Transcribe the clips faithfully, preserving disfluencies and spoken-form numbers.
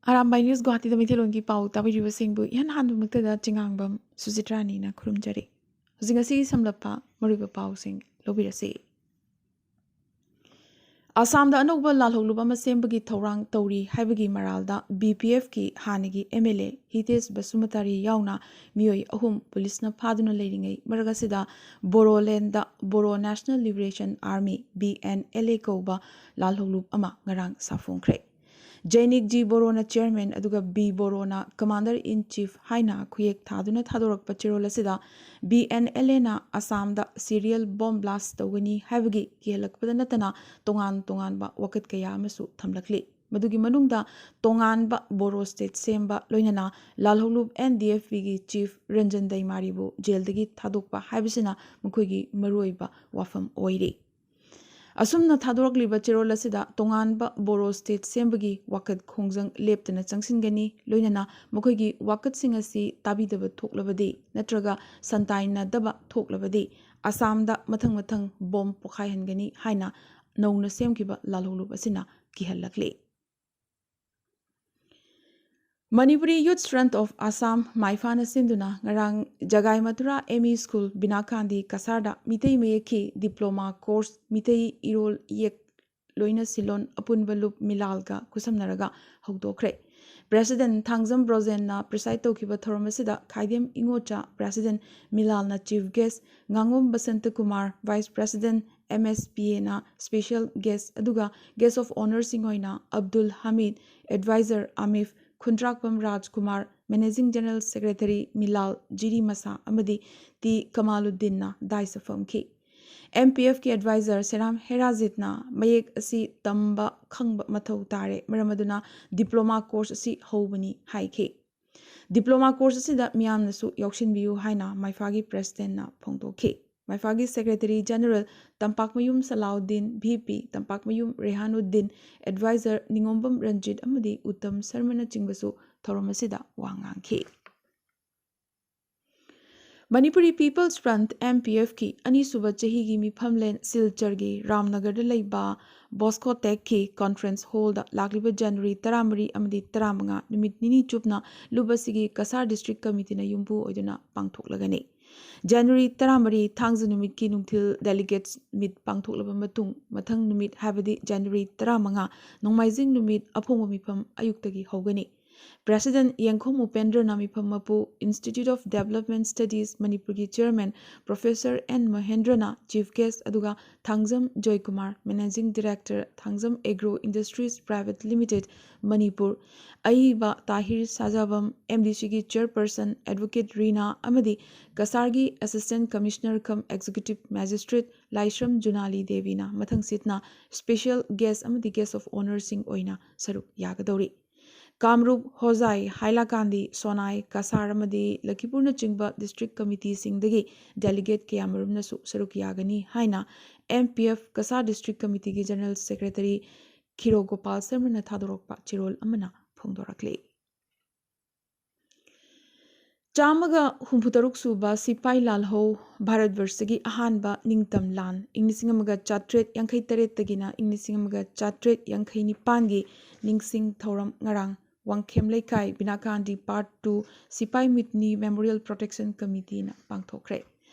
Arambai news ꯒꯨꯋꯥꯍꯥꯇꯤꯗ ꯃꯩꯇꯩꯂꯣꯟꯒꯤ ꯄꯥꯎ ꯇꯥꯕꯤꯔꯤꯕꯁꯤꯡꯕꯨ ꯏꯍꯥꯟ ꯍꯥꯟꯕꯃꯛꯇꯗ ꯆꯤꯉꯥꯡꯕꯝ ꯁꯨꯖꯤꯇ꯭ꯔꯥꯅꯤꯅ ꯈꯨꯔꯨꯝꯖꯔꯤ꯫ ꯍꯧꯖꯤꯛ ꯉꯁꯤꯒꯤ ꯁꯝꯂꯞꯄ ꯃꯔꯨꯑꯣꯏꯕ ꯄꯥꯎꯁꯤꯡ ꯂꯧꯕꯤꯔꯁꯤ꯫ ꯑꯁꯥꯝꯗ ꯑꯅꯧꯕ ꯂꯥꯜꯍꯧꯂꯨꯞ ꯑꯃ ꯁꯦꯝꯕꯒꯤ ꯊꯧꯔꯥꯡ ꯇꯧꯔꯤ ꯍꯥꯏꯕꯒꯤ ꯃꯔꯥꯜꯗ ꯕꯤ ꯄꯤ ꯑꯦꯐꯀꯤ ꯍꯥꯟꯅꯒꯤ ꯑꯦꯝ ꯑꯦꯜ ꯑꯦ ꯍꯤꯇꯦꯁ ꯕꯁꯨꯃꯇꯥꯔꯤ ꯌꯥꯎꯅ ꯃꯤꯑꯣꯏ ꯑꯍꯨꯝ ꯄꯨꯂꯤꯁꯅ ꯐꯥꯗꯨꯅ ꯂꯩꯔꯤꯉꯩ ꯃꯔꯛ ꯑꯁꯤꯗ ꯕꯣꯔꯣꯂꯦꯟꯗ Bodo national liberation army, B N L A ꯀꯧꯕ ꯂꯥꯜꯍꯧꯂꯨꯞ ꯑꯃ ꯉꯔꯥꯡ ꯁꯥꯐꯣꯡꯈ꯭ꯔꯦ꯫ ꯖꯩꯅꯤꯛ ꯖꯤ ꯕꯣꯔꯣꯅ ꯆꯤꯌꯔꯃꯦꯟ ꯑꯗꯨꯒ ꯕꯤ ꯕꯣꯔꯣꯅ ꯀꯃꯥꯟꯗꯔ ꯏꯟ ꯆꯤꯐ ꯍꯥꯏꯅ ꯈꯨꯌꯦꯛ ꯊꯥꯗꯨꯅ ꯊꯥꯗꯣꯔꯛꯄ ꯆꯦꯔꯣꯜ ꯑꯁꯤꯗ ꯕꯤ ꯑꯦꯟ ꯑꯦꯜ ꯑꯦꯅ ꯑꯁꯥꯝꯗ ꯁꯤꯔꯤꯌꯦꯜ ꯕꯣꯝ ꯕ꯭ꯂꯥꯁ ꯇꯧꯒꯅꯤ ꯍꯥꯏꯕꯒꯤ ꯀꯤꯍꯜꯂꯛꯄꯗ ꯅꯠꯇꯅ ꯇꯣꯉꯥꯟ ꯇꯣꯉꯥꯟꯕ ꯋꯥꯀꯠ ꯀꯌꯥ ꯑꯃꯁꯨ ꯊꯝꯂꯛꯂꯤ꯫ ꯃꯗꯨꯒꯤ ꯃꯅꯨꯡꯗ ꯇꯣꯉꯥꯟꯕ ꯕꯣꯔꯣ ꯁ꯭ꯇꯦꯠ ꯁꯦꯝꯕ, ꯂꯣꯏꯅꯅ ꯂꯥꯜꯍꯧꯂꯨꯞ ꯑꯦꯟ ꯗꯤ ꯑꯦꯐ ꯕꯤꯒꯤ ꯆꯤꯐ ꯔꯟꯖꯟ ꯗꯩꯃꯥꯔꯤꯕꯨ ꯖꯦꯜꯗꯒꯤ ꯊꯥꯗꯣꯛꯄ ꯍꯥꯏꯕꯁꯤꯅ ꯃꯈꯣꯏꯒꯤ ꯃꯔꯨꯑꯣꯏꯕ ꯋꯥꯐꯝ ꯑꯣꯏꯔꯤ꯫ ꯑꯁꯨꯝꯅ ꯊꯥꯗꯣꯔꯛꯂꯤꯕ ꯆꯦꯔꯣꯜ ꯑꯁꯤꯗ ꯇꯣꯉꯥꯟꯕ ꯕꯣꯔꯣ ꯁ꯭ꯇꯦꯠ ꯁꯦꯝꯕꯒꯤ ꯋꯥꯀꯠ ꯈꯣꯡꯖꯪ ꯂꯦꯞꯇꯅ ꯆꯪꯁꯤꯟꯒꯅꯤ, ꯂꯣꯏꯅꯅ ꯃꯈꯣꯏꯒꯤ ꯋꯥꯀꯠꯁꯤꯡ ꯑꯁꯤ ꯇꯥꯕꯤꯗꯕ ꯊꯣꯛꯂꯕꯗꯤ ꯅꯠꯇ꯭ꯔꯒ ꯁꯟꯇꯥꯏꯅꯗꯕ ꯊꯣꯛꯂꯕꯗꯤ ꯑꯁꯥꯝꯗ ꯃꯊꯪ ꯃꯊꯪ ꯕꯣꯝ ꯄꯣꯈꯥꯏꯍꯟꯒꯅꯤ ꯍꯥꯏꯅ ꯅꯧꯅ ꯁꯦꯝꯈꯤꯕ ꯂꯥꯜꯍꯧꯂꯨꯞ ꯑꯁꯤꯅ ꯀꯤꯍꯜꯂꯛꯂꯤ꯫ Manipuri youth front of Assam, ꯃꯥꯏꯐꯥꯅ ꯁꯤꯟꯗꯨꯅ ꯉꯔꯥꯡ Jagai Mathura M E school, Binakandi ꯀꯁꯥꯔꯗ ꯃꯤꯇꯩ ꯃꯌꯦꯛꯀꯤ ꯗꯤꯄ꯭ꯂꯣꯃꯥ ꯀꯣꯔꯁ, ꯃꯤꯇꯩ ꯏꯔꯣꯜ ꯏꯌꯦꯛ ꯂꯣꯏꯅ ꯁꯤꯂꯣꯟ ꯑꯄꯨꯟꯕ ꯂꯨꯞ ꯃꯤꯂꯥꯜꯒ ꯈꯨꯠꯁꯝꯅꯔꯒ ꯍꯧꯗꯣꯛꯈ꯭ꯔꯦ꯫ ꯄ꯭ꯔꯦꯁꯤꯗꯦꯟ ꯊꯥꯡꯖꯝ ꯕ꯭ꯔꯣꯖꯦꯟꯅ ꯄ꯭ꯔꯤꯁꯥꯏꯗ ꯇꯧꯈꯤꯕ ꯊꯧꯔꯝ ꯑꯁꯤꯗ ꯈꯥꯏꯗꯦꯝ ꯏꯉꯣꯆꯥ, ꯄ꯭ꯔꯦꯁꯤꯗꯦꯟ, ꯃꯤꯂꯥꯜꯅ ꯆꯤꯐ ꯒꯦꯁ, ꯉꯥꯉꯣꯝ Basanta Kumar, vice president, M S P ꯑꯦꯅ ꯁ꯭ꯄꯦꯁꯤꯌꯦꯜ ꯒꯦꯁ, ꯑꯗꯨꯒ ꯒꯦꯁ ꯑꯣꯐ ꯑꯣꯅꯔꯁꯤꯡ ꯑꯣꯏꯅ ꯑꯕꯗꯨꯜ ꯍꯃꯤꯗ, ꯑꯦꯗꯚꯥꯏꯖꯔ ꯑꯥꯃꯤꯐ, Khundrakpam Rajkumar, managing general secretary Milal ꯖꯤꯔꯤ ꯃꯁꯥ ꯑꯃꯗꯤ ꯇꯤ ꯀꯃꯥꯂꯨꯗꯤꯟꯅ ꯗꯥꯏꯁꯇ ꯐꯝꯈꯤ꯫ ꯑꯦꯝ ꯄꯤ ꯑꯦꯐꯀꯤ ꯑꯦꯗꯚꯥꯏꯖꯔ ꯁꯦꯔꯥꯝ ꯍꯦꯔꯥꯖꯤꯠꯅ ꯃꯌꯦꯛ ꯑꯁꯤ ꯇꯝꯕ ꯈꯪꯕ ꯃꯊꯧ ꯇꯥꯔꯦ, ꯃꯔꯝ ꯑꯗꯨꯅ ꯗꯤꯄ꯭ꯂꯣꯃꯥ ꯀꯣꯔꯁ ꯑꯁꯤ ꯍꯧꯕꯅꯤ ꯍꯥꯏꯈꯤ꯫ ꯗꯤꯄ꯭ꯂꯣꯃꯥ ꯀꯣꯔꯁ ꯑꯁꯤꯗ ꯃꯤꯌꯥꯝꯅꯁꯨ ꯌꯥꯎꯁꯤꯟꯕꯤꯌꯨ ꯍꯥꯏꯅ ꯃꯥꯏꯐꯥꯒꯤ ꯄ꯭ꯔꯦꯁꯤꯗꯦꯟꯅ ꯐꯣꯡꯗꯣꯛꯈꯤ꯫ ꯃꯥꯏꯐꯥꯒꯤ secretary general Tampakmayum Salauddin, V P Tampakmayum Rehanuddin, adviser Ningombam Ranjit ꯑꯃꯗꯤ ꯎꯠꯇꯝ ꯁꯔꯃꯅꯆꯤꯡꯕꯁꯨ ꯊꯧꯔꯝ ꯑꯁꯤꯗ ꯋꯥ ꯉꯥꯡꯈꯤ꯫ Manipuri People's Front, M P F ꯀꯤ ꯑꯅꯤꯁꯨꯕ ꯆꯍꯤꯒꯤ ꯃꯤꯐꯝꯂꯦꯟ ꯁꯤꯜꯆꯔꯒꯤ ꯔꯥꯝꯅꯒꯔꯗ ꯂꯩꯕ ꯕꯣꯁꯀꯣ ꯇꯦꯛꯀꯤ ꯀꯣꯟꯐ꯭ꯔꯦꯟꯁ ꯍꯣꯜꯗ ꯂꯥꯛꯂꯤꯕ ꯖꯅꯋꯥꯔꯤ ꯇꯔꯥꯃꯔꯤ ꯑꯃꯗꯤ ꯇꯔꯥꯃꯉꯥ, ꯅꯨꯃꯤꯠ ꯅꯤꯅꯤ ꯆꯨꯞꯅ ꯂꯨꯞ ꯑꯁꯤꯒꯤ ꯀꯁꯥꯔ ꯗꯤꯁꯇ꯭ꯔꯤꯛ ꯀꯃꯤꯇꯤꯅ ꯌꯨꯝꯕꯨ ꯑꯣꯏꯗꯨꯅ ꯄꯥꯡꯊꯣꯛꯂꯒꯅꯤ꯫ ꯖꯅꯋꯥꯔꯤ ꯇꯔꯥꯃꯔꯤ ꯊꯥꯡꯖ ꯅꯨꯃꯤꯠꯀꯤ ꯅꯨꯡꯊꯤꯜ ꯗꯦꯂꯤꯒꯦꯠꯁ ꯃꯤꯠ ꯄꯥꯡꯊꯣꯛꯂꯕ ꯃꯇꯨꯡ, ꯃꯊꯪ ꯅꯨꯃꯤꯠ, ꯍꯥꯏꯕꯗꯤ ꯖꯅꯋꯥꯔꯤ ꯇꯔꯥꯃꯉꯥ, ꯅꯣꯡꯃꯥꯏꯖꯤꯡ ꯅꯨꯃꯤꯠ, ꯑꯐꯣꯡꯕ ꯃꯤꯐꯝ ꯑꯌꯨꯛꯇꯒꯤ ꯍꯧꯒꯅꯤ꯫ ꯄ꯭ꯔꯦꯁꯤꯗꯦꯟꯠ ꯌꯦꯡꯈꯣꯝ ꯎꯄꯦꯟꯗ꯭ꯔꯅ ꯃꯤꯐꯝ ꯃꯄꯨ, Institute of Development Studies ꯃꯅꯤꯄꯨꯔꯒꯤ ꯆꯤꯌꯔꯃꯦꯟ ꯄ꯭ꯔꯣꯐꯦꯁꯔ ꯑꯦꯟ ꯃꯍꯦꯟꯗ꯭ꯔꯅ ꯆꯤꯐ ꯒꯦꯁ꯭ꯠ, ꯑꯗꯨꯒ Thangjam Joykumar, managing director, Thangjam agro industries private limited, Manipur, ꯑꯏꯕ ꯇꯥꯍꯤꯔ ꯁꯥꯖꯥꯕꯝ, M D C ꯒꯤ ꯆꯤꯌꯔꯄꯔꯁꯟ ꯑꯦꯗꯚꯣꯀꯦꯠ ꯔꯤꯅꯥ ꯑꯃꯗꯤ ꯀꯁꯥꯔꯒꯤ ꯑꯦꯁꯤꯁꯇꯦꯟꯠ ꯀꯃꯤꯁꯅꯔ ꯀꯝ ꯑꯦꯛꯖꯤꯀ꯭ꯌꯨꯇꯤꯚ ꯃꯦꯖꯤꯁꯇ꯭ꯔꯦꯠ ꯂꯥꯏꯁ꯭ꯔꯝ ꯖꯨꯅꯥꯂꯤ ꯗꯦꯕꯤꯅ ꯃꯊꯪꯁꯤꯠꯅ ꯁ꯭ꯄꯦꯁꯤꯌꯦꯜ ꯒꯦꯁ꯭ꯠ ꯑꯃꯗꯤ ꯒꯦꯁ꯭ꯠ ꯑꯣꯐ ꯑꯣꯅꯔꯁꯤꯡ ꯑꯣꯏꯅ ꯁꯔꯨꯛ ꯌꯥꯒꯗꯧꯔꯤ꯫ ꯀꯥꯝꯔꯨꯞ, ꯍꯣꯖꯥꯏ, ꯍꯥꯏꯂꯥꯀꯥꯟꯗꯤ, ꯁꯣꯅꯥꯏ, ꯀꯁꯥꯔ ꯑꯃꯗꯤ ꯂꯈꯤꯄꯨꯔꯅꯆꯤꯡꯕ ꯗꯤꯁꯇ꯭ꯔꯤꯛ ꯀꯃꯤꯇꯤꯁꯤꯡꯗꯒꯤ ꯗꯦꯂꯤꯒꯦꯠ ꯀꯌꯥꯃꯔꯨꯝꯅꯁꯨ ꯁꯔꯨꯛ ꯌꯥꯒꯅꯤ ꯍꯥꯏꯅ M P F ꯀꯁꯥꯔ ꯗꯤꯁꯇ꯭ꯔꯤꯛ ꯀꯃꯤꯇꯤꯒꯤ ꯖꯦꯅꯔꯦꯜ ꯁꯦꯀ꯭ꯔꯦꯇꯔꯤ ꯈꯤꯔꯣ ꯒꯣꯄꯥꯜ ꯁꯔꯃꯅ ꯊꯥꯗꯣꯔꯛꯄ ꯆꯦꯔꯣꯜ ꯑꯃꯅ ꯐꯣꯡꯗꯣꯔꯛꯂꯤ꯫ ꯆꯥꯝꯃꯒ ꯍꯨꯝꯐꯨꯇꯔꯨꯛ ꯁꯨꯕ ꯁꯤꯄꯥꯏ ꯂꯥꯜꯍꯧ, ꯚꯥꯔꯠ ꯕꯔꯁꯒꯤ ꯑꯍꯥꯟꯕ ꯅꯤꯡꯇꯝ ꯂꯥꯟ, ꯏꯪ ꯂꯤꯁꯤꯡ ꯑꯃꯒ ꯆꯥꯇ꯭ꯔꯦꯠ ꯌꯥꯡꯈꯩ ꯇꯔꯦꯠꯇꯒꯤꯅ ꯏꯪ ꯂꯤꯁꯤꯡ ꯑꯃꯒ ꯆꯥꯇ꯭ꯔꯦꯠ ꯌꯥꯡꯈꯩ ꯅꯤꯄꯥꯟꯒꯤ ꯅꯤꯡꯁꯤꯡ ꯊꯧꯔꯝ ꯉꯔꯥꯡ ꯋꯥꯡꯈꯦꯝ ꯂꯩꯀꯥꯏ Binakandi part two sepoy mutiny memorial protection ꯀꯃꯤꯇꯤꯅ ꯄꯥꯡꯊꯣꯛꯈ꯭ꯔꯦ꯫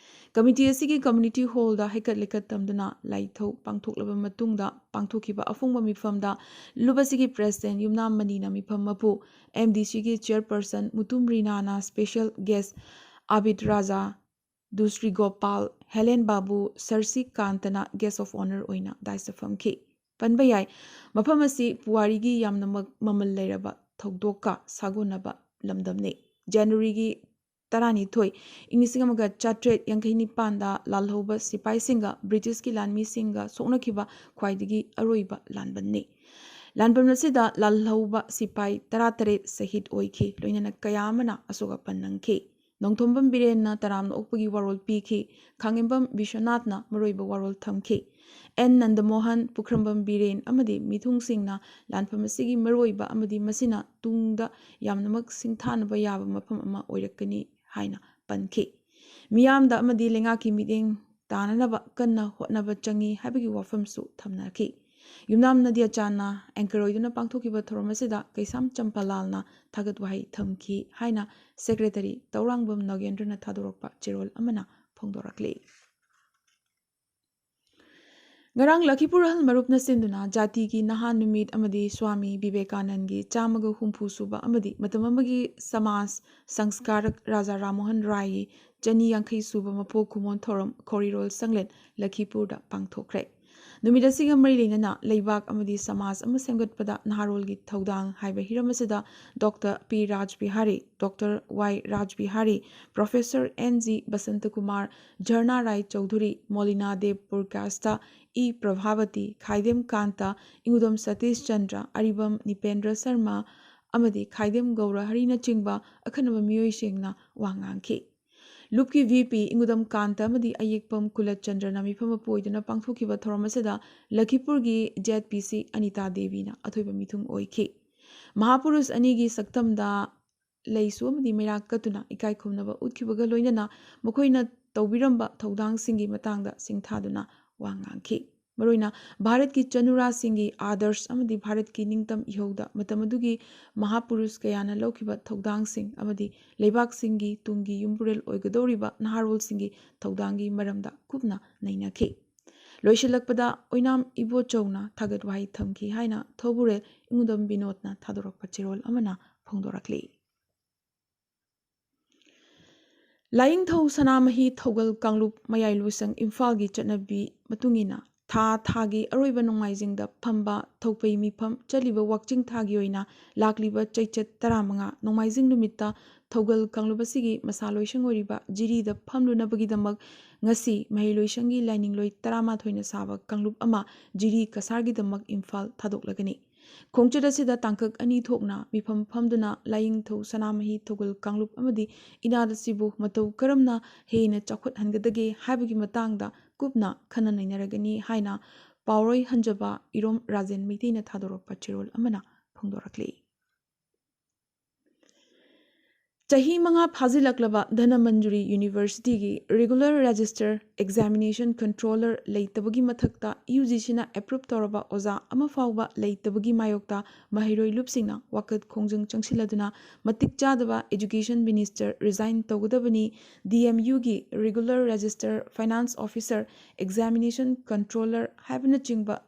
ꯀꯃꯤꯇꯤ ꯑꯁꯤꯒꯤ ꯀꯝꯃ꯭ꯌꯨꯅꯤꯇꯤ ꯍꯣꯜꯗ ꯍꯩꯀꯠ ꯂꯩꯀꯠ ꯇꯝꯗꯨꯅ ꯂꯥꯏꯊꯧ ꯄꯥꯡꯊꯣꯛꯂꯕ ꯃꯇꯨꯡꯗ ꯄꯥꯡꯊꯣꯛꯈꯤꯕ ꯑꯐꯣꯡꯕ ꯃꯤꯐꯝꯗ ꯂꯨꯞ ꯑꯁꯤꯒꯤ ꯄ꯭ꯔꯦꯁꯤꯗꯦꯟꯠ ꯌꯨꯝꯅꯥꯝ ꯃꯅꯤꯅ ꯃꯤꯐꯝ ꯃꯄꯨ, M D C ꯒꯤ ꯆꯤꯌꯔꯄꯔꯁꯟ ꯃꯨꯇꯨꯝ ꯔꯤꯅꯥꯅ ꯁ꯭ꯄꯦꯁꯤꯌꯦꯜ ꯒꯦꯁ꯭ꯠ ꯑꯕꯤꯗ ꯔꯥꯖꯥ, ꯗꯨꯁ꯭ꯔꯤ ꯒꯣꯄꯥꯜ, ꯍꯦꯂꯦꯟ ꯕꯥꯕꯨ, ꯁꯔꯁꯤ ꯀꯥꯟꯇꯅ ꯒꯦꯁ꯭ꯠ ꯑꯣꯐ ꯑꯣꯅꯔ ꯑꯣꯏꯅ ꯗꯥꯏꯁꯇ ꯐꯝꯈꯤ꯫ ꯄꯟꯕ ꯌꯥꯏ, ꯃꯐꯝ ꯑꯁꯤ ꯄꯨꯋꯥꯔꯤꯒꯤ ꯌꯥꯝꯅꯃꯛ ꯃꯃꯜ ꯂꯩꯔꯕ ꯊꯧꯗꯣꯛꯀ ꯁꯥꯒꯣꯟꯅꯕ ꯂꯝꯗꯝꯅꯤ꯫ ꯖꯅꯋꯥꯔꯤꯒꯤ ꯇꯔꯥꯅꯤꯊꯣꯏ, ꯏꯪ ꯂꯤꯁꯤꯡ ꯑꯃꯒ ꯆꯥꯇ꯭ꯔꯦꯠ ꯌꯥꯡꯈꯩ ꯅꯤꯄꯥꯟꯗ ꯂꯥꯜꯍꯧꯕ ꯁꯤꯄꯥꯏꯁꯤꯡꯒ ꯕ꯭ꯔꯤꯇꯤꯁꯀꯤ ꯂꯥꯟꯃꯤꯁꯤꯡꯒ ꯁꯣꯛꯅꯈꯤꯕ ꯈ꯭ꯋꯥꯏꯗꯒꯤ ꯑꯔꯣꯏꯕ ꯂꯥꯟꯕꯟꯅꯤ꯫ ꯂꯥꯟꯕꯟ ꯑꯁꯤꯗ ꯂꯥꯜꯍꯧꯕ ꯁꯤꯄꯥꯏ ꯇꯔꯥꯇꯔꯦꯠ ꯁꯍꯤꯗ ꯑꯣꯏꯈꯤ, ꯂꯣꯏꯅꯅ ꯀꯌꯥ ꯑꯃꯅ ꯑꯁꯣꯛ ꯑꯄꯟ ꯅꯪꯈꯤ꯫ ꯅꯣꯡꯊꯣꯝꯕꯝ ꯕꯤꯔꯦꯟꯅ ꯇꯔꯥꯝꯅ ꯑꯣꯛꯄꯒꯤ ꯋꯥꯔꯣꯜ ꯄꯤꯈꯤ꯫ ꯈꯥꯡꯉꯦꯝꯕꯝ ꯕꯤꯁ꯭ꯋꯅꯥꯊꯅ ꯃꯔꯨꯑꯣꯏꯕ ꯋꯥꯔꯣꯜ ꯊꯝꯈꯤ꯫ ꯑꯦꯟ ꯅꯟꯗꯃꯣꯍꯟ, ꯄꯨꯈ꯭ꯔꯝꯕꯝ ꯕꯤꯔꯦꯟ ꯑꯃꯗꯤ ꯃꯤꯊꯨꯡꯁꯤꯡꯅ ꯂꯥꯟꯐꯝ ꯑꯁꯤꯒꯤ ꯃꯔꯨꯑꯣꯏꯕ ꯑꯃꯗꯤ ꯃꯁꯤꯅ ꯇꯨꯡꯗ ꯌꯥꯝꯅꯃꯛ ꯁꯤꯡꯊꯥꯅꯕ ꯌꯥꯕ ꯃꯐꯝ ꯑꯃ ꯑꯣꯏꯔꯛꯀꯅꯤ ꯍꯥꯏꯅ ꯄꯟꯈꯤ꯫ ꯃꯤꯌꯥꯝꯗ ꯑꯃꯗꯤ ꯂꯩꯉꯥꯛꯀꯤ ꯃꯤꯠꯌꯦꯡ ꯇꯥꯅꯅꯕ ꯀꯟꯅ ꯍꯣꯠꯅꯕ ꯆꯪꯏ ꯍꯥꯏꯕꯒꯤ ꯋꯥꯐꯝꯁꯨ ꯊꯝꯅꯈꯤ꯫ ꯌꯨꯝꯅꯥꯝ ꯅꯗꯤꯌꯥ ꯆꯥꯟꯅ anchor ꯑꯣꯏꯗꯨꯅ ꯄꯥꯡꯊꯣꯛꯈꯤꯕ ꯊꯧꯔꯝ ꯑꯁꯤꯗ ꯀꯩꯁꯥꯝ ꯆꯝꯄꯥꯂꯥꯜꯅ ꯊꯥꯒꯠ ꯋꯥꯍꯩ ꯊꯝꯈꯤ ꯍꯥꯏꯅ Secretary ꯇꯧꯔꯥꯡꯕꯝ ꯅꯒꯦꯟꯗ꯭ꯔꯅ ꯊꯥꯗꯣꯔꯛꯄ ꯆꯦꯔꯣꯜ ꯑꯃꯅ ꯐꯣꯡꯗꯣꯔꯛꯂꯤ꯫ ꯉꯔꯥꯡ ꯂꯈꯤꯄꯨꯔ ꯑꯍꯜ ꯃꯔꯨꯞꯅ ꯁꯤꯟꯗꯨꯅ ꯖꯥꯇꯤꯒꯤ ꯅꯍꯥ ꯅꯨꯃꯤꯠ ꯑꯃꯗꯤ ꯁ꯭ꯋꯥꯃꯤ ꯕꯤꯕꯦꯀꯥꯅꯟꯒꯤ ꯆꯥꯝꯃꯒ ꯍꯨꯝꯐꯨ ꯁꯨꯕ ꯑꯃꯗꯤ ꯃꯇꯝ ꯑꯃꯒꯤ ꯁꯃꯥꯖ ꯁꯪꯁꯀꯥꯔꯛ ꯔꯥꯖꯥ ꯔꯥꯝꯃꯣꯍꯟ ꯔꯥꯏꯒꯤ ꯆꯅꯤ ꯌꯥꯡꯈꯩ ꯁꯨꯕ ꯃꯄꯣꯛ ꯀꯨꯝꯑꯣꯟ ꯊꯧꯔꯝ ꯈꯣꯔꯤꯔꯣꯜ ꯁꯪꯂꯦꯟ ꯂꯈꯤꯄꯨꯔꯗ ꯄꯥꯡꯊꯣꯛꯈ꯭ꯔꯦ꯫ ꯅꯨꯃꯤꯠ ꯑꯁꯤꯒ ꯃꯔꯤ ꯂꯩꯅꯅ ꯂꯩꯕꯥꯛ ꯑꯃꯗꯤ ꯁꯃꯥꯖ ꯑꯃ ꯁꯦꯝꯒꯠꯄꯗ ꯅꯍꯥꯔꯣꯜꯒꯤ ꯊꯧꯗꯥꯡ ꯍꯥꯏꯕ ꯍꯤꯔꯝ ꯑꯁꯤꯗ doctor P Raj Bihari, doctor Y Raj Bihari, professor N G Basanta Kumar, Jharna Rai Chaudhuri, Molina Deb Purkayastha, E Prabhabati, Khaidem Kanta, Ingudam Satish Chandra, Aribam Nipendra Sharma ꯑꯃꯗꯤ ꯈꯥꯏꯗꯦꯝ ꯒꯧꯔ ꯍꯔꯤꯅꯆꯤꯡꯕ ꯑꯈꯟꯅꯕ ꯃꯤꯑꯣꯏꯁꯤꯡꯅ ꯋꯥ ꯉꯥꯡꯈꯤ꯫ ꯂꯨꯞꯀꯤ ꯚꯤ ꯄꯤ ꯏꯉꯨꯗꯝ ꯀꯥꯟꯇ ꯑꯃꯗꯤ ꯑꯌꯦꯛꯄꯝ ꯀꯨꯂꯆꯟꯗ꯭ꯔꯅ ꯃꯤꯐꯝ ꯃꯄꯨ ꯑꯣꯏꯗꯨꯅ ꯄꯥꯡꯊꯣꯛꯈꯤꯕ ꯊꯧꯔꯝ ꯑꯁꯤꯗ ꯂꯈꯤꯄꯨꯔꯒꯤ ꯖꯦꯠ ꯄꯤ ꯁꯤ ꯑꯅꯤꯇꯥ ꯗꯦꯕꯤꯅ ꯑꯊꯣꯏꯕ ꯃꯤꯊꯨꯡ ꯑꯣꯏꯈꯤ꯫ ꯃꯍꯥꯄꯨꯔꯨꯁ ꯑꯅꯤꯒꯤ ꯁꯛꯇꯝꯗ ꯂꯩꯁꯨ ꯑꯃꯗꯤ ꯃꯩꯔꯥ ꯀꯠꯇꯨꯅ ꯏꯀꯥꯏ ꯈꯨꯝꯅꯕ ꯎꯠꯈꯤꯕꯒ ꯂꯣꯏꯅꯅ ꯃꯈꯣꯏꯅ ꯇꯧꯕꯤꯔꯝꯕ ꯊꯧꯗꯥꯡꯁꯤꯡꯒꯤ ꯃꯇꯥꯡꯗ ꯁꯤꯡꯊꯥꯗꯨꯅ ꯋꯥ ꯉꯥꯡꯈꯤ꯫ ꯃꯔꯨꯑꯣꯏꯅ ꯚꯥꯔꯠꯀꯤ ꯆꯅꯨꯔꯥꯁꯤꯡꯒꯤ ꯑꯥꯗꯔꯁ ꯑꯃꯗꯤ ꯚꯥꯔꯠꯀꯤ ꯅꯤꯡꯇꯝ ꯏꯍꯧꯗ ꯃꯇꯝ ꯑꯗꯨꯒꯤ ꯃꯍꯥꯄꯨꯔꯨꯁ ꯀꯌꯥꯅ ꯂꯧꯈꯤꯕ ꯊꯧꯗꯥꯡꯁꯤꯡ ꯑꯃꯗꯤ ꯂꯩꯕꯥꯛꯁꯤꯡꯒꯤ ꯇꯨꯡꯒꯤ ꯌꯨꯝꯕꯨꯔꯦꯜ ꯑꯣꯏꯒꯗꯧꯔꯤꯕ ꯅꯍꯥꯔꯣꯜꯁꯤꯡꯒꯤ ꯊꯧꯗꯥꯡꯒꯤ ꯃꯔꯝꯗ ꯀꯨꯞꯅ ꯅꯩꯅꯈꯤ꯫ ꯂꯣꯏꯁꯤꯜꯂꯛꯄꯗ ꯑꯣꯏꯅꯥꯝ ꯏꯕꯣꯆꯧꯅ ꯊꯥꯒꯠ ꯋꯥꯍꯩ ꯊꯝꯈꯤ ꯍꯥꯏꯅ ꯊꯧꯕꯨꯔꯦꯜ ꯏꯉꯨꯗꯝ ꯕꯤꯅꯣꯗꯅ ꯊꯥꯗꯣꯔꯛꯄ ꯆꯦꯔꯣꯜ ꯑꯃꯅ ꯐꯣꯡꯗꯣꯔꯛꯂꯤ꯫ ꯂꯥꯏꯌꯦꯡꯊꯧ ꯁꯅꯥꯃꯍꯤ ꯊꯧꯒꯜ ꯀꯥꯡꯂꯨꯞ ꯃꯌꯥꯏ ꯂꯣꯏꯁꯪ ꯏꯝꯐꯥꯜꯒꯤ ꯆꯠꯅꯕꯤ ꯃꯇꯨꯡ ꯏꯟꯅ ꯊꯥ ꯊꯥꯒꯤ ꯑꯔꯣꯏꯕ ꯅꯣꯡꯃꯥꯏꯖꯤꯡꯗ ꯐꯝꯕ ꯊꯧꯄꯩ ꯃꯤꯐꯝ ꯆꯠꯂꯤꯕ ꯋꯥꯛꯆꯤꯡ ꯊꯥꯒꯤ ꯑꯣꯏꯅ ꯂꯥꯛꯂꯤꯕ ꯆꯩꯆꯠ ꯇꯔꯥꯃꯉꯥ ꯅꯣꯡꯃꯥꯏꯖꯤꯡ ꯅꯨꯃꯤꯠꯇ ꯊꯧꯒꯜ ꯀꯥꯡꯂꯨꯞ ꯑꯁꯤꯒꯤ ꯃꯁꯥ ꯂꯣꯏꯁꯪ ꯑꯣꯏꯔꯤꯕ ꯖꯤꯔꯤꯗ ꯐꯝꯂꯨꯅꯕꯒꯤꯗꯃꯛ ꯉꯁꯤ ꯃꯍꯩ ꯂꯣꯏꯁꯪꯒꯤ ꯂꯥꯏꯅꯤꯡꯂꯣꯏ ꯇꯔꯥꯃꯥꯊꯣꯏꯅ ꯁꯥꯕ ꯀꯥꯡꯂꯨꯞ ꯑꯃ ꯖꯤꯔꯤ ꯀꯁꯥꯔꯒꯤꯗꯃꯛ ꯏꯝꯐꯥꯜ ꯊꯥꯗꯣꯛꯂꯒꯅꯤ꯫ ꯈꯣꯡꯆꯠ ꯑꯁꯤꯗ ꯇꯥꯡꯀꯛ ꯑꯅꯤ ꯊꯣꯛꯅ ꯃꯤꯐꯝ ꯐꯝꯗꯨꯅ ꯂꯥꯏꯌꯦꯡꯊꯧ ꯁꯅꯥꯃꯍꯤ ꯊꯧꯒꯜ ꯀꯥꯡꯂꯨꯞ ꯑꯃꯗꯤ ꯏꯅꯥꯠ ꯑꯁꯤꯕꯨ ꯃꯇꯧ ꯀꯔꯝꯅ ꯍꯦꯟꯅ ꯆꯥꯎꯈꯠꯍꯟꯒꯗꯒꯦ ꯍꯥꯏꯕꯒꯤ ꯃꯇꯥꯡꯗ ꯀꯨꯞꯅ ꯈꯟꯅ ꯅꯩꯅꯔꯒꯅꯤ ꯍꯥꯏꯅ ꯄꯥꯎꯔꯣꯏ ꯍꯟꯖꯕ ꯏꯔꯣꯝ ꯔꯥꯖꯦꯟ ꯃꯩꯇꯩꯅ ꯊꯥꯗꯣꯔꯛꯄ ꯆꯦꯔꯣꯜ ꯑꯃꯅ ꯐꯣꯡꯗꯣꯔꯛꯂꯤ꯫ ꯆꯍꯤ ꯃꯉꯥ ꯐꯥꯖꯤꯜꯂꯛꯂꯕ ꯙꯅꯃꯟꯖꯨꯔꯤ ꯌꯨꯅꯤꯚꯔꯁꯤꯇꯤꯒꯤ regular register examination controller ꯂꯩꯇꯕꯒꯤ ꯃꯊꯛꯇ, ꯌꯨ ꯖꯤ ꯁꯤꯅ approve ꯇꯧꯔꯕ ꯑꯣꯖꯥ ꯑꯃ ꯐꯥꯎꯕ ꯂꯩꯇꯕꯒꯤ ꯃꯥꯌꯣꯛꯇ ꯃꯍꯩꯔꯣꯏ ꯂꯨꯞꯁꯤꯡꯅ ꯋꯥꯀꯠ ꯈꯣꯡꯖꯪ ꯆꯪꯁꯤꯜꯂꯗꯨꯅ ꯃꯇꯤꯛ ꯆꯥꯗꯕ education minister resign ꯇꯧꯒꯗꯕꯅꯤ, ꯗꯤ ꯑꯦꯝ ꯌꯨꯒꯤ regular register finance officer, examination controller ꯍꯥꯏꯕꯅꯆꯤꯡꯕ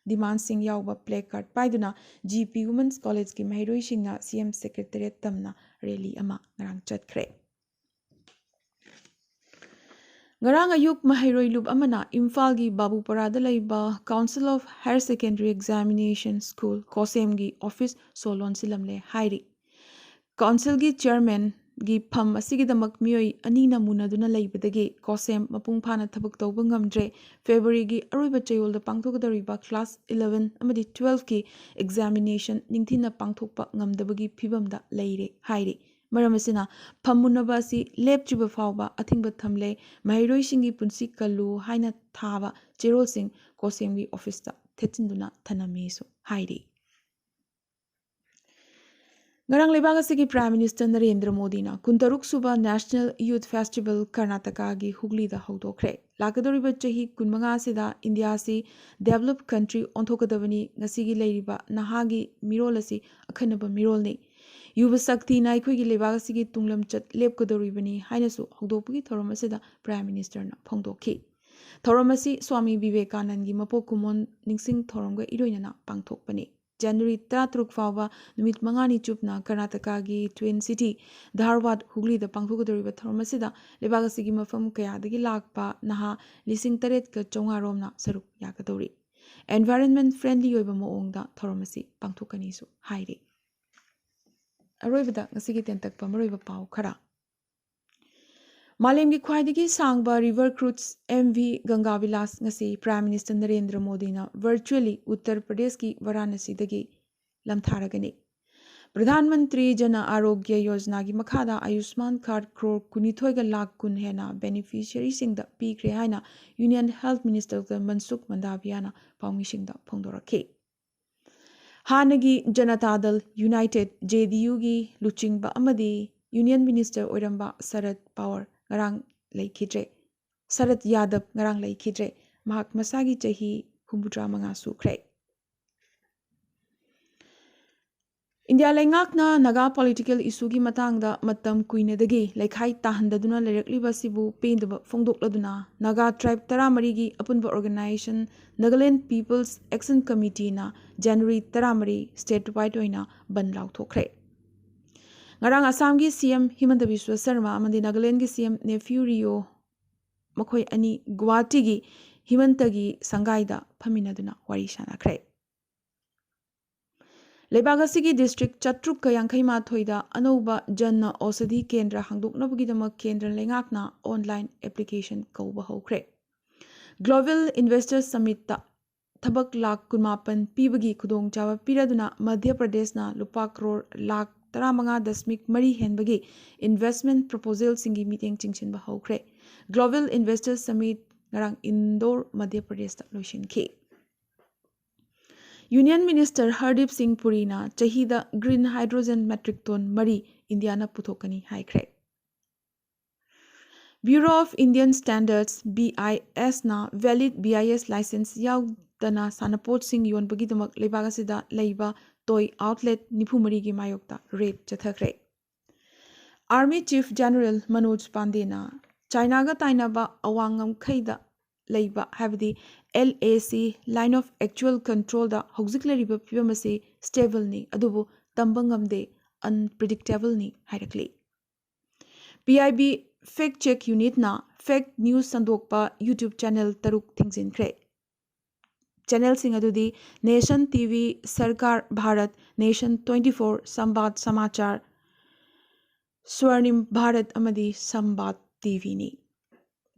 demandꯁꯤꯡ ꯌꯥꯎꯕ placard ꯄꯥꯏꯗꯨꯅ ꯖꯤ ꯄꯤ Women's Collegeꯀꯤ ꯃꯍꯩꯔꯣꯏꯁꯤꯡꯅ ꯁꯤ ꯑꯦꯝ Secretariat ꯇꯝꯅ rally ꯑꯃ ꯉꯔꯥꯡ ꯆꯠꯈ꯭ꯔꯦ꯫ ꯉꯔꯥꯡ ꯑꯌꯨꯛ ꯃꯍꯩꯔꯣꯏ ꯂꯨꯞ ꯑꯃꯅ ꯏꯝꯐꯥꯜꯒꯤ ꯕꯥꯕꯨꯄꯔꯥꯗ ꯂꯩꯕ Council of Higher Secondary Examination School, ꯀꯣꯁꯦꯝꯒꯤ office ꯁꯣ ꯂꯣꯟꯁꯤꯜꯂꯝꯂꯦ ꯍꯥꯏꯔꯤ꯫ Councilꯒꯤ chairmanꯒꯤ ꯐꯝ ꯑꯁꯤꯒꯤꯗꯃꯛ ꯃꯤꯑꯣꯏ ꯑꯅꯤꯅ ꯃꯨꯟꯅꯗꯨꯅ ꯂꯩꯕꯗꯒꯤ ꯀꯣꯁꯦꯝ ꯃꯄꯨꯡ ꯐꯥꯅ ꯊꯕꯛ ꯇꯧꯕ ꯉꯝꯗ꯭ꯔꯦ꯫ Februaryꯒꯤ ꯑꯔꯣꯏꯕ ꯆꯌꯣꯜꯗ ꯄꯥꯡꯊꯣꯛꯀꯗꯧꯔꯤꯕ class eleven ꯑꯃꯗꯤ twelveꯀꯤ examination ꯅꯤꯡꯊꯤꯅ ꯄꯥꯡꯊꯣꯛꯄ ꯉꯝꯗꯕꯒꯤ ꯐꯤꯕꯝꯗ ꯂꯩꯔꯦ ꯍꯥꯏꯔꯤ꯫ ꯃꯔꯝ ꯑꯁꯤꯅ ꯐꯝ ꯃꯨꯟꯅꯕ ꯑꯁꯤ ꯂꯦꯞꯇ꯭ꯔꯤꯕ ꯐꯥꯎꯕ ꯑꯊꯤꯡꯕ ꯊꯝꯂꯦ꯫ ꯃꯍꯩꯔꯣꯏꯁꯤꯡꯒꯤ ꯄꯨꯟꯁꯤ ꯀꯜꯂꯨ ꯍꯥꯏꯅ ꯊꯥꯕ ꯆꯦꯔꯣꯜꯁꯤꯡ ꯀꯣꯁꯦꯝꯒꯤ officeꯇ ꯊꯦꯠꯆꯤꯟꯗꯨꯅ ꯊꯅꯝꯃꯤꯁꯨ ꯍꯥꯏꯔꯤ꯫ ꯉꯔꯥꯡ ꯂꯩꯕꯥꯛ ꯑꯁꯤꯒꯤ Prime Minister ꯅꯔꯦꯟꯗ꯭ꯔ ꯃꯣꯗꯤꯅ ꯀꯨꯟꯇꯔꯨꯛ ꯁꯨꯕ National Youth Festival ꯀꯔꯅꯥꯇꯀꯥꯒꯤ ꯍꯨꯒꯂꯤꯗ ꯍꯧꯗꯣꯛꯈ꯭ꯔꯦ꯫ ꯂꯥꯛꯀꯗꯧꯔꯤꯕ ꯆꯍꯤ ꯀꯨꯟꯃꯉꯥ ꯑꯁꯤꯗ ꯏꯟꯗꯤꯌꯥ ꯑꯁꯤ developed country ꯑꯣꯟꯊꯣꯛꯀꯗꯕꯅꯤ꯫ ꯉꯁꯤꯒꯤ ꯂꯩꯔꯤꯕ ꯅꯍꯥꯒꯤ ꯃꯤꯔꯣꯜ ꯑꯁꯤ ꯑꯈꯟꯅꯕ ꯃꯤꯔꯣꯜꯅꯤ꯫ ꯌꯨꯕ ꯁꯛꯇꯤꯅ ꯑꯩꯈꯣꯏꯒꯤ ꯂꯩꯕꯥꯛ ꯑꯁꯤꯒꯤ ꯇꯨꯡꯂꯝꯆꯠ ꯂꯦꯞꯀꯗꯧꯔꯤꯕꯅꯤ ꯍꯥꯏꯅꯁꯨ ꯍꯧꯗꯣꯛꯄꯒꯤ ꯊꯧꯔꯝ ꯑꯁꯤꯗ Prime Ministerꯅ ꯐꯣꯡꯗꯣꯛꯈꯤ꯫ ꯊꯧꯔꯝ ꯑꯁꯤ ꯁ꯭ꯋꯥꯃꯤ ꯕꯤꯕꯦꯀꯥꯅꯟꯗꯒꯤ ꯃꯄꯣꯛ ꯀꯨꯝꯑꯣꯟ ꯅꯤꯡꯁꯤꯡ ꯊꯧꯔꯝꯒ ꯏꯔꯣꯏꯅꯅ ꯄꯥꯡꯊꯣꯛꯄꯅꯤ꯫ January ꯇꯔꯥꯇꯔꯨꯛ ꯐꯥꯎꯕ ꯅꯨꯃꯤꯠ ꯃꯉꯥꯅꯤ ꯆꯨꯞꯅ ꯀꯔꯅꯥꯇꯀꯥꯒꯤ Twin City ꯙꯥꯔꯋꯥꯗ ꯍꯨꯒꯂꯤꯗ ꯄꯥꯡꯊꯣꯛꯀꯗꯧꯔꯤꯕ ꯊꯧꯔꯝ ꯑꯁꯤꯗ ꯂꯩꯕꯥꯛ ꯑꯁꯤꯒꯤ ꯃꯐꯝ ꯀꯌꯥꯗꯒꯤ ꯂꯥꯛꯄ ꯅꯍꯥ ꯂꯤꯁꯤꯡ ꯇꯔꯦꯠꯀ ꯆꯥꯝꯃꯉꯥ ꯔꯣꯝꯅ ꯁꯔꯨꯛ ꯌꯥꯒꯗꯧꯔꯤ꯫ Environment friendly ꯑꯣꯏꯕ ꯃꯑꯣꯡꯗ ꯊꯧꯔꯝ ꯑꯁꯤ ꯄꯥꯡꯊꯣꯛꯀꯅꯤꯁꯨ ꯍꯥꯏꯔꯤ꯫ ꯑꯔꯣꯏꯕꯗ ꯉꯁꯤꯒꯤ ꯇꯦꯟꯇꯛꯄ ꯃꯔꯨꯑꯣꯏꯕ ꯄꯥꯎ ꯈꯔ꯫ ꯃꯥꯂꯦꯝꯒꯤ ꯈ꯭ꯋꯥꯏꯗꯒꯤ ꯁꯥꯡꯕ river cruise M V Ganga Vilas ꯉꯁꯤ Prime Minister ꯅꯔꯦꯟꯗ꯭ꯔ ꯃꯣꯗꯤꯅ virtually ꯎꯠꯇꯔ ꯄ꯭ꯔꯗꯦꯁꯀꯤ ꯚꯥꯔꯥꯅꯥꯁꯤꯗꯒꯤ ꯂꯝꯊꯥꯔꯒꯅꯤ꯫ ꯄ꯭ꯔꯙꯥꯟ ꯃꯟꯇ꯭ꯔꯤ ꯖꯅ ꯑꯥꯔꯣꯒ꯭ꯌ ꯌꯣꯖꯅꯥꯒꯤ ꯃꯈꯥꯗ ꯑꯌꯨꯁꯃꯥꯟ ꯀꯥꯔꯗ ꯀ꯭ꯔꯣꯔ ꯀꯨꯟꯅꯤꯊꯣꯏꯒ ꯂꯥꯈ ꯀꯨꯟ ꯍꯦꯟꯅ ꯕꯦꯅꯤꯐꯤꯁꯤꯌꯔꯤꯁꯤꯡꯗ ꯄꯤꯈ꯭ꯔꯦ ꯍꯥꯏꯅ ꯌꯨꯅꯤꯌꯟ ꯍꯦꯜꯊ ꯃꯤꯅꯤꯁꯇꯔ ꯃꯟꯁꯨꯈ ꯃꯟꯗꯥꯚꯤꯌꯥꯅ ꯄꯥꯎꯃꯤꯁꯤꯡꯗ ꯐꯣꯡꯗꯣꯔꯛꯈꯤ꯫ ꯍꯥꯟꯅꯒꯤ ꯖꯅꯇꯥ ꯗꯜ ꯌꯨꯅꯥꯏꯇꯦꯗ, ꯖꯦ ꯗꯤ ꯌꯨꯒꯤ ꯂꯨꯆꯤꯡꯕ ꯑꯃꯗꯤ ꯌꯨꯅꯤꯌꯟ ꯃꯤꯅꯤꯁꯇꯔ ꯑꯣꯏꯔꯝꯕ ꯁꯔꯠ ꯄꯋꯥꯔ ꯉꯔꯥꯡ ꯂꯩꯈꯤꯗ꯭ꯔꯦ꯫ ꯁꯔꯠ ꯌꯥꯗꯕ ꯉꯔꯥꯡ ꯂꯩꯈꯤꯗ꯭ꯔꯦ꯫ ꯃꯍꯥꯛ ꯃꯁꯥꯒꯤ ꯆꯍꯤ ꯍꯨꯝꯐꯨꯇꯔꯥ ꯃꯉꯥ ꯁꯨꯈ꯭ꯔꯦ꯫ ꯏꯟꯗꯤꯌꯥ ꯂꯩꯉꯥꯛꯅ ꯅꯥꯒꯥ ꯄꯣꯂꯤꯇꯤꯀꯦꯜ ꯏꯁꯨꯒꯤ ꯃꯇꯥꯡꯗ ꯃꯇꯝ ꯀꯨꯏꯅꯗꯒꯤ ꯂꯩꯈꯥꯏ ꯇꯥꯍꯟꯗꯗꯨꯅ ꯂꯩꯔꯛꯂꯤꯕ ꯑꯁꯤꯕꯨ ꯄꯦꯟꯗꯕ ꯐꯣꯡꯗꯣꯛꯂꯗꯨꯅ ꯅꯥꯒꯥ ꯇ꯭ꯔꯥꯏꯕ ꯇꯔꯥꯃꯔꯤꯒꯤ ꯑꯄꯨꯟꯕ ꯑꯣꯔꯒꯅꯥꯏꯖꯦꯁꯟ ꯅꯥꯒꯥꯂꯦꯟ ꯄꯤꯄꯜꯁ ꯑꯦꯛꯁꯟ ꯀꯃꯤꯇꯤꯅ ꯖꯅꯋꯥꯔꯤ ꯇꯔꯥꯃꯔꯤ ꯁ꯭ꯇꯦꯠ ꯋꯥꯏꯗ ꯑꯣꯏꯅ ꯕꯟ ꯂꯥꯎꯊꯣꯛꯈ꯭ꯔꯦ꯫ ꯉꯔꯥꯡ ꯑꯁꯥꯝꯒꯤ ꯁꯤ ꯑꯦꯝ ꯍꯤꯃꯟꯇ ꯕꯤꯁ꯭ꯋ ꯁꯔꯃ ꯑꯃꯗꯤ ꯅꯥꯒꯥꯂꯦꯟꯒꯤ ꯁꯤ ꯑꯦꯝ ꯅꯦꯐ꯭ꯌꯨ ꯔꯤꯑꯣ ꯃꯈꯣꯏ ꯑꯅꯤ ꯒꯨꯋꯥꯍꯥꯇꯤꯒꯤ ꯍꯤꯃꯟꯇꯒꯤ ꯁꯪꯒꯥꯏꯗ ꯐꯝꯃꯤꯟꯅꯗꯨꯅ ꯋꯥꯔꯤ ꯁꯥꯅꯈ꯭ꯔꯦ꯫ ꯂꯩꯕꯥꯛ ꯑꯁꯤꯒꯤ ꯗꯤꯁꯇ꯭ꯔꯤꯛ ꯆꯥꯇ꯭ꯔꯨꯛꯀ ꯌꯥꯡꯈꯩ ꯃꯥꯊꯣꯏꯗ ꯑꯅꯧꯕ ꯖꯟ ꯑꯣꯁꯥꯙꯤ ꯀꯦꯟꯗ꯭ꯔ ꯍꯥꯡꯗꯣꯛꯅꯕꯒꯤꯗꯃꯛ ꯀꯦꯟꯗ꯭ꯔ ꯂꯩꯉꯥꯛꯅ ꯑꯣꯟꯂꯥꯏꯟ ꯑꯦꯄ꯭ꯂꯤꯀꯦꯁꯟ ꯀꯧꯕ ꯍꯧꯈ꯭ꯔꯦ꯫ ꯒ꯭ꯂꯣꯕꯦꯜ ꯏꯟꯚꯦꯁꯇꯔ ꯁꯃꯤꯠꯇ ꯊꯕꯛ ꯂꯥꯈ ꯀꯨꯟꯃꯥꯄꯟ ꯄꯤꯕꯒꯤ ꯈꯨꯗꯣꯡꯆꯥꯕ ꯄꯤꯔꯗꯨꯅ ꯃꯙ꯭ꯌ ꯄ꯭ꯔꯗꯦꯁꯅ ꯂꯨꯄꯥ ꯀ꯭ꯔꯣꯔ ꯂꯥꯈ ꯇꯔꯥꯃꯉꯥ ꯗꯁꯃꯤꯛ ꯃꯔꯤ ꯍꯦꯟꯕꯒꯤ ꯏꯟꯚꯦꯁ꯭ꯇꯃꯦꯟꯠ ꯄ꯭ꯔꯣꯄꯣꯖꯦꯜꯁꯤꯡꯒꯤ ꯃꯤꯠꯌꯦꯡ ꯆꯤꯡꯁꯤꯟꯕ ꯍꯧꯈ꯭ꯔꯦ꯫ ꯒ꯭ꯂꯣꯕꯦꯜ ꯏꯟꯚꯦꯁꯇꯔ ꯁꯃꯤꯠ ꯉꯔꯥꯡ ꯏꯟꯗꯣꯔ, ꯃꯙ꯭ꯌ ꯄ꯭ꯔꯗꯦꯁꯇ ꯂꯣꯏꯁꯤꯟꯈꯤ꯫ ꯌꯨꯅꯤꯌꯟ ꯃꯤꯅꯤꯁꯇꯔ ꯍꯔꯗꯤꯞ ꯁꯤꯡ ꯄꯨꯔꯤꯅ ꯆꯍꯤꯗ ꯒ꯭ꯔꯤꯟ ꯍꯥꯏꯗ꯭ꯔꯣꯖꯦꯟ ꯃꯦꯇ꯭ꯔꯤꯛ ꯇꯣꯟ ꯃꯔꯤ ꯏꯟꯗꯤꯌꯥꯅ ꯄꯨꯊꯣꯛꯀꯅꯤ ꯍꯥꯏꯈ꯭ꯔꯦ꯫ Bureau of Indian standards, B I ꯑꯦꯁꯅ valid B I S licence ꯌꯥꯎꯗꯅ ꯁꯥꯟꯅꯄꯣꯠꯁꯤꯡ ꯌꯣꯟꯕꯒꯤꯗꯃꯛ ꯂꯩꯕꯥꯛ ꯑꯁꯤꯗ ꯂꯩꯕ ꯇꯣꯏ ꯑꯥꯎꯠꯂꯦꯠ ꯅꯤꯐꯨ ꯃꯔꯤꯒꯤ ꯃꯥꯌꯣꯛꯇ red ꯆꯠꯊꯈ꯭ꯔꯦ꯫ Army chief general Manoj ꯄꯥꯟꯗꯦꯅ ꯆꯥꯏꯅꯥꯒ ꯇꯥꯏꯅꯕ ꯑꯋꯥꯡ ꯉꯝꯈꯩꯗ ꯂꯩꯕ, ꯍꯥꯏꯕꯗꯤ ꯑꯦꯜ ꯑꯦ ꯁꯤ, ꯂꯥꯏꯟ ꯑꯣꯐ ꯑꯦꯛꯆꯨꯑꯦꯜ ꯀꯟꯇ꯭ꯔꯣꯜꯗ ꯍꯧꯖꯤꯛ ꯂꯩꯔꯤꯕ ꯐꯤꯕꯝ ꯑꯁꯤ ꯁ꯭ꯇꯦꯕꯜꯅꯤ, ꯑꯗꯨꯕꯨ ꯇꯝꯕ ꯉꯝꯗꯦ, ꯑꯟꯄ꯭ꯔꯤꯗꯤꯛꯇꯦꯕꯜꯅꯤ ꯍꯥꯏꯔꯛꯂꯤ꯫ P I B fact check ꯌꯨꯅꯤꯠꯅ ꯐꯦꯛ ꯅ꯭ꯌꯨꯁ ꯁꯟꯗꯣꯛꯄ ꯌꯨꯇ꯭ꯌꯨꯕ ꯆꯦꯅꯦꯜ ꯇꯔꯨꯛ ꯊꯤꯡꯖꯤꯟꯈ꯭ꯔꯦ꯫ ꯆꯦꯅꯦꯜꯁꯤꯡ ꯑꯗꯨꯗꯤ nation T V, Sarkar Bharat, nation twenty four, Sambad Samachar, Swarnim Bharat ꯑꯃꯗꯤ ꯁꯝꯕꯥꯗ ꯇꯤ ꯚꯤꯅꯤ꯫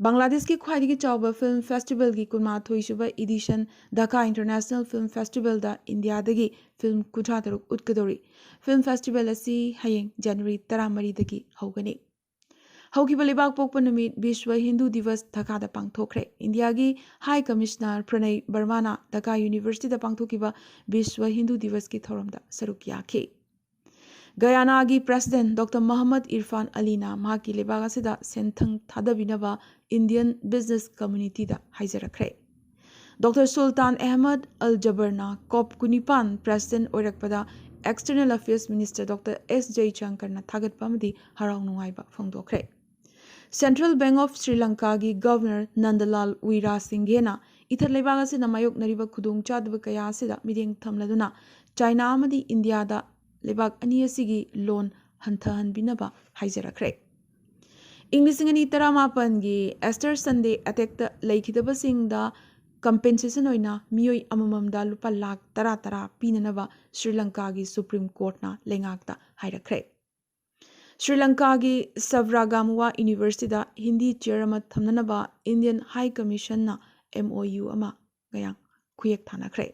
ꯕꯪꯒ꯭ꯂꯥꯗꯦꯁꯀꯤ ꯈ꯭ꯋꯥꯏꯗꯒꯤ ꯆꯥꯎꯕ ꯐꯤꯜꯝ ꯐꯦꯁꯇꯤꯚꯦꯜꯒꯤ ꯀꯨꯟꯃꯥꯊꯣꯏ ꯁꯨꯕ ꯏꯗꯤꯁꯟ ꯙꯥꯀꯥ ꯏꯟꯇꯔꯅꯦꯁꯅꯦꯜ ꯐꯤꯜꯝ ꯐꯦꯁꯇꯤꯚꯦꯜꯗ ꯏꯟꯗꯤꯌꯥꯗꯒꯤ ꯐꯤꯜꯝ ꯀꯨꯟꯊ꯭ꯔꯥ ꯇꯔꯨꯛ ꯎꯠꯀꯗꯧꯔꯤ꯫ ꯐꯤꯜꯝ ꯐꯦꯁꯇꯤꯚꯦꯜ ꯑꯁꯤ ꯍꯌꯦꯡ ꯖꯅꯋꯥꯔꯤ ꯇꯔꯥꯃꯔꯤꯗꯒꯤ ꯍꯧꯒꯅꯤ꯫ ꯍꯧꯈꯤꯕ ꯂꯩꯕꯥꯛ ꯄꯣꯛꯄ ꯅꯨꯃꯤꯠ ꯕꯤꯁ꯭ꯋ ꯍꯤꯟꯗꯨ ꯗꯤꯋꯁ ꯙꯥꯀꯥꯗ ꯄꯥꯡꯊꯣꯛꯈ꯭ꯔꯦ꯫ ꯏꯟꯗꯤꯌꯥꯒꯤ ꯍꯥꯏ ꯀꯃꯤꯁꯅꯔ ꯄ꯭ꯔꯅꯌ ꯕꯔꯃꯥꯅ ꯙꯥꯀꯥ ꯌꯨꯅꯤꯚꯔꯁꯤꯇꯤꯗ ꯄꯥꯡꯊꯣꯛꯈꯤꯕ ꯕꯤꯁ꯭ꯋ ꯍꯤꯟꯗꯨ ꯗꯤꯋꯁꯀꯤ ꯊꯧꯔꯝꯗ ꯁꯔꯨꯛ ꯌꯥꯈꯤ꯫ ꯒꯌꯥꯅꯥꯒꯤ ꯄ꯭ꯔꯦꯁꯤꯗꯦꯟꯠ ꯗꯣꯛꯇꯔ ꯃꯍꯝꯃꯗ ꯏꯔꯐꯥꯟ ꯑꯂꯤꯅ ꯃꯍꯥꯛꯀꯤ ꯂꯩꯕꯥꯛ ꯑꯁꯤꯗ ꯁꯦꯟꯊꯪ ꯊꯥꯗꯕꯤꯅꯕ ꯏꯟꯗꯤꯌꯟ ꯕꯤꯖꯤꯅꯦꯁ ꯀꯝꯃ꯭ꯌꯨꯅꯤꯇꯤꯗ ꯍꯥꯏꯖꯔꯛꯈ꯭ꯔꯦ꯫ ꯗꯣꯛꯇꯔ ꯁꯨꯜꯇꯥꯟ ꯑꯍꯃꯗ ꯑꯜ ꯖꯕꯔꯅ ꯀꯣꯞ ꯀꯨꯟꯅꯤꯄꯥꯟ ꯄ꯭ꯔꯦꯁꯤꯗꯦꯟꯠ ꯑꯣꯏꯔꯛꯄꯗ external affairs minister doctor S ꯖꯌꯁꯪꯀꯔꯅ ꯊꯥꯒꯠꯄ ꯑꯃꯗꯤ ꯍꯔꯥꯎ ꯅꯨꯡꯉꯥꯏꯕ ꯐꯣꯡꯗꯣꯛꯈ꯭ꯔꯦ꯫ ꯁꯦꯟꯇ꯭ꯔꯦꯜ ꯕꯦꯡꯛ ꯑꯣꯐ ꯁ꯭ꯔꯤ ꯂꯪꯀꯥꯒꯤ ꯒꯕꯔꯅꯔ ꯅꯟꯗꯂꯥꯜ ꯋꯤꯔꯥ ꯁꯤꯡꯘꯦꯅ ꯏꯊꯠ ꯂꯩꯕꯥꯛ ꯑꯁꯤꯅ ꯃꯥꯌꯣꯛꯅꯔꯤꯕ ꯈꯨꯗꯣꯡꯆꯥꯗꯕ ꯀꯌꯥ ꯑꯁꯤꯗ ꯃꯤꯠꯌꯦꯡ ꯊꯝꯂꯗꯨꯅ ꯆꯥꯏꯅꯥ ꯑꯃꯗꯤ ꯏꯟꯗꯤꯌꯥꯗ ꯂꯩꯕꯥꯛ ꯑꯅꯤ ꯑꯁꯤꯒꯤ ꯂꯣꯟ ꯍꯟꯊꯍꯟꯕꯤꯅꯕ ꯍꯥꯏꯖꯔꯛꯈ꯭ꯔꯦ꯫ ꯏꯪ ꯂꯤꯁꯤꯡ ꯑꯅꯤ ꯇꯔꯥꯃꯥꯄꯟꯒꯤ ꯑꯦꯁꯇꯔ ꯁꯟꯗꯦ ꯑꯦꯇꯦꯛꯇ ꯂꯩꯈꯤꯗꯕꯁꯤꯡꯗ ꯀꯝꯄꯦꯟꯁꯦꯁꯟ ꯑꯣꯏꯅ ꯃꯤꯑꯣꯏ ꯑꯃꯃꯝꯗ ꯂꯨꯄꯥ ꯂꯥꯈ ꯇꯔꯥ ꯇꯔꯥ ꯄꯤꯅꯅꯕ ꯁ꯭ꯔꯤ ꯂꯪꯀꯥꯒꯤ ꯁꯨꯄ꯭ꯔꯤꯝ ꯀꯣꯔꯠꯅ ꯂꯩꯉꯥꯛꯇ ꯍꯥꯏꯔꯛꯈ꯭ꯔꯦ꯫ ꯁ꯭ꯔꯤ ꯂꯪꯀꯥꯒꯤ ꯁꯕ꯭ꯔꯥꯒꯥꯃꯨꯋꯥ ꯌꯨꯅꯤꯚꯔꯁꯤꯇꯤꯗ ꯍꯤꯟꯗꯤ ꯆꯤꯌꯔ ꯑꯃ ꯊꯝꯅꯅꯕ ꯏꯟꯗꯤꯌꯟ ꯍꯥꯏ ꯀꯃꯤꯁꯟꯅ ꯑꯦꯝ ꯑꯣ ꯌꯨ ꯑꯃ ꯉꯔꯥꯡ ꯈꯨꯌꯦꯛ ꯊꯥꯅꯈ꯭ꯔꯦ꯫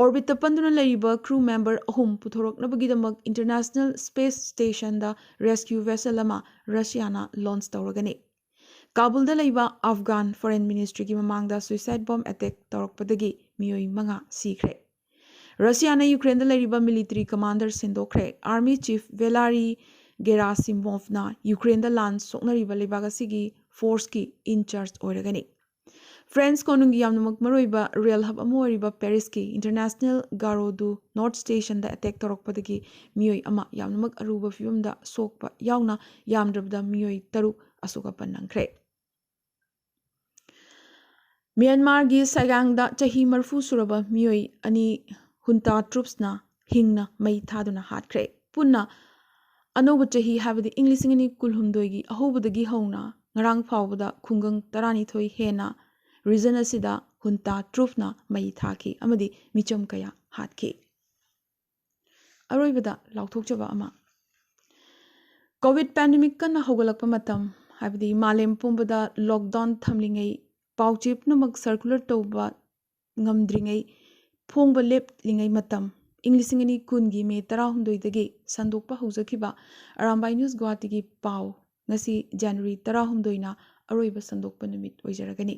ꯑꯣꯔꯕꯤꯠꯇ ꯄꯟꯗꯨꯅ ꯂꯩꯔꯤꯕ ꯀ꯭ꯔꯨ ꯃꯦꯝꯕꯔ ꯑꯍꯨꯝ ꯄꯨꯊꯣꯔꯛꯅꯕꯒꯤꯗꯃꯛ ꯏꯟꯇꯔꯅꯦꯁꯅꯦꯜ ꯁ꯭ꯄꯦꯁ ꯁ꯭ꯇꯦꯁꯟꯗ ꯔꯦꯁꯀ꯭ꯌꯨ ꯚꯦꯁꯦꯜ ꯑꯃ ꯔꯁꯤꯌꯥꯅ ꯂꯣꯟꯆ ꯇꯧꯔꯒꯅꯤ꯫ ꯀꯥꯕꯨꯜꯗ ꯂꯩꯕ ꯑꯐꯒꯥꯟ ꯐꯣꯔꯦꯟ ꯃꯤꯅꯤꯁꯇ꯭ꯔꯤꯒꯤ ꯃꯃꯥꯡꯗ ꯁꯨꯏꯁꯥꯏꯗ ꯕꯣꯝ ꯑꯦꯇꯦꯛ ꯇꯧꯔꯛꯄꯗꯒꯤ ꯃꯤꯑꯣꯏ ꯃꯉꯥ ꯁꯤꯈ꯭ꯔꯦ꯫ ꯔꯁꯤꯌꯥꯅ ꯌꯨꯀ꯭ꯔꯦꯟꯗ ꯂꯩꯔꯤꯕ ꯃꯤꯂꯤꯇꯔꯤ ꯀꯃꯥꯟꯗꯔ ꯁꯦꯡꯗꯣꯛꯈ꯭ꯔꯦ꯫ ꯑꯥꯔꯃꯤ ꯆꯤꯐ ꯚꯦꯂꯥꯔꯤ ꯒꯦꯔꯥꯁꯤꯃꯣꯚꯅ ꯌꯨꯀ꯭ꯔꯦꯟꯗ ꯂꯥꯟ ꯁꯣꯛꯅꯔꯤꯕ ꯂꯩꯕꯥꯛ ꯑꯁꯤꯒꯤ ꯐꯣꯔꯁꯀꯤ ꯏꯟ ꯆꯥꯔꯖ ꯑꯣꯏꯔꯒꯅꯤ꯫ ꯐ꯭ꯔꯦꯟꯁ ꯀꯣꯅꯨꯡꯒꯤ ꯌꯥꯝꯅꯃꯛ ꯃꯔꯨꯑꯣꯏꯕ ꯔꯦꯜ ꯍꯕ ꯑꯃ ꯑꯣꯏꯔꯤꯕ ꯄꯦꯔꯤꯁꯀꯤ ꯏꯟꯇꯔꯅꯦꯁꯅꯦꯜ ꯒꯥꯔꯣ ꯗꯨ ꯅꯣꯔꯠ ꯁ꯭ꯇꯦꯁꯟꯗ ꯑꯦꯇꯦꯛ ꯇꯧꯔꯛꯄꯗꯒꯤ ꯃꯤꯑꯣꯏ ꯑꯃ ꯌꯥꯝꯅꯃꯛ ꯑꯔꯨꯕ ꯐꯤꯕꯝꯗ ꯁꯣꯛꯄ ꯌꯥꯎꯅ ꯌꯥꯝꯗ꯭ꯔꯕꯗ ꯃꯤꯑꯣꯏ ꯇꯔꯨꯛ ꯑꯁꯣꯛ ꯑꯄꯟ ꯅꯪꯈ꯭ꯔꯦ꯫ ꯃ꯭ꯌꯥꯟꯃꯥꯔꯒꯤ ꯁꯥꯏꯒꯥꯡꯗ ꯆꯍꯤ ꯃꯔꯤꯐꯨ ꯁꯨꯔꯕ ꯃꯤꯑꯣꯏ ꯑꯅꯤ ꯍꯨꯟꯇꯥ ꯇ꯭ꯔꯨꯞꯁꯅ ꯍꯤꯡꯅ ꯃꯩ ꯊꯥꯗꯨꯅ ꯍꯥꯠꯈ꯭ꯔꯦ꯫ ꯄꯨꯟꯅ ꯑꯅꯧꯕ ꯆꯍꯤ, ꯍꯥꯏꯕꯗꯤ ꯏꯪ ꯂꯤꯁꯤꯡ ꯑꯅꯤ ꯀꯨꯟꯍꯨꯝꯗꯣꯏꯒꯤ ꯑꯍꯧꯕꯗꯒꯤ ꯍꯧꯅ ꯉꯔꯥꯡ ꯐꯥꯎꯕꯗ ꯈꯨꯡꯒꯪ ꯇꯔꯥꯅꯤꯊꯣꯏ ꯍꯦꯟꯅ ꯔꯤꯖꯟ ꯑꯁꯤꯗ ꯍꯨꯟꯇꯥ ꯇ꯭ꯔꯨꯞꯅ ꯃꯩ ꯊꯥꯈꯤ ꯑꯃꯗꯤ ꯃꯤꯆꯝ ꯀꯌꯥ ꯍꯥꯠꯈꯤ꯫ ꯑꯔꯣꯏꯕꯗ ꯂꯥꯎꯊꯣꯛꯆꯕ ꯑꯃ꯫ ꯀꯣꯚꯤꯗ ꯄꯦꯟꯗꯦꯃꯤꯛ ꯀꯟꯅ ꯍꯧꯒꯠꯂꯛꯄ ꯃꯇꯝ, ꯍꯥꯏꯕꯗꯤ ꯃꯥꯂꯦꯝ ꯄꯨꯝꯕꯗ ꯂꯣꯛꯗꯥꯎꯟ ꯊꯝꯂꯤꯉꯩ, ꯄꯥꯎꯆꯦ ꯄꯨꯝꯅꯃꯛ ꯁꯔꯀꯨꯂꯔ ꯇꯧꯕ ꯉꯝꯗ꯭ꯔꯤꯉꯩ, ꯐꯣꯡꯕ ꯂꯦꯞꯂꯤꯉꯩ ꯃꯇꯝ, ꯏꯪ ꯂꯤꯁꯤꯡ ꯑꯅꯤ ꯀꯨꯟꯒꯤ ꯃꯦ ꯇꯔꯥꯍꯨꯝꯗꯣꯏꯗꯒꯤ ꯁꯟꯗꯣꯛꯄ ꯍꯧꯖꯈꯤꯕ ꯑꯔꯥꯝꯕꯥꯏ ꯅ꯭ꯌꯨꯁ ꯒꯨꯋꯥꯍꯥꯇꯤꯒꯤ ꯄꯥꯎ ꯉꯁꯤ January ꯇꯔꯥꯍꯨꯝꯗꯣꯏꯅ ꯑꯔꯣꯏꯕ ꯁꯟꯗꯣꯛꯄ ꯅꯨꯃꯤꯠ ꯑꯣꯏꯖꯔꯒꯅꯤ꯫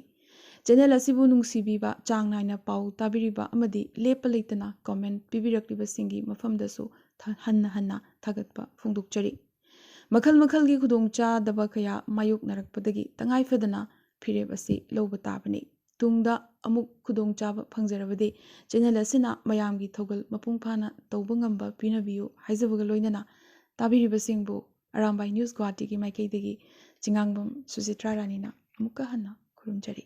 Channel ꯑꯁꯤꯕꯨ ꯅꯨꯡꯁꯤꯕꯤꯕ, ꯆꯥꯡ ꯅꯥꯏꯅ ꯄꯥꯎ ꯇꯥꯕꯤꯔꯤꯕ ꯑꯃꯗꯤ ꯂꯦꯞꯄ ꯂꯩꯇꯅ comment ꯄꯤꯕꯤꯔꯛꯂꯤꯕꯁꯤꯡꯒꯤ ꯃꯐꯝꯗꯁꯨ ꯊ-, ꯍꯟꯅ ꯍꯟꯅ ꯊꯥꯒꯠꯄ ꯐꯣꯡꯗꯣꯛꯆꯔꯤ꯫ ꯃꯈꯜ ꯃꯈꯜꯒꯤ ꯈꯨꯗꯣꯡꯆꯥꯗꯕ ꯀꯌꯥ ꯃꯥꯌꯣꯛꯅꯔꯛꯄꯗꯒꯤ ꯇꯉꯥꯏ ꯐꯗꯅ ꯐꯤꯔꯦꯞ ꯑꯁꯤ ꯂꯧꯕ ꯇꯥꯕꯅꯤ꯫ ꯇꯨꯡꯗ ꯑꯃꯨꯛ ꯈꯨꯗꯣꯡꯆꯥꯕ ꯐꯪꯖꯔꯕꯗꯤ channel ꯑꯁꯤꯅ ꯃꯌꯥꯝꯒꯤ ꯊꯧꯒꯜ ꯃꯄꯨꯡ ꯐꯥꯅ ꯇꯧꯕ ꯉꯝꯕ ꯄꯤꯅꯕꯤꯌꯨ ꯍꯥꯏꯖꯕꯒ ꯂꯣꯏꯅꯅ ꯇꯥꯕꯤꯔꯤꯕꯁꯤꯡꯕꯨ ꯑꯔꯥꯝꯕꯥꯏ News ꯒꯨꯋꯥꯍꯥꯇꯤꯒꯤ ꯃꯥꯏꯀꯩꯗꯒꯤ ꯆꯤꯉꯥꯡꯕꯝ ꯁꯨꯆꯤꯇ꯭ꯔꯥ ꯔꯥꯅꯤꯅ ꯑꯃꯨꯛꯀ ꯍꯟꯅ ꯈꯨꯔꯨꯝꯖꯔꯤ꯫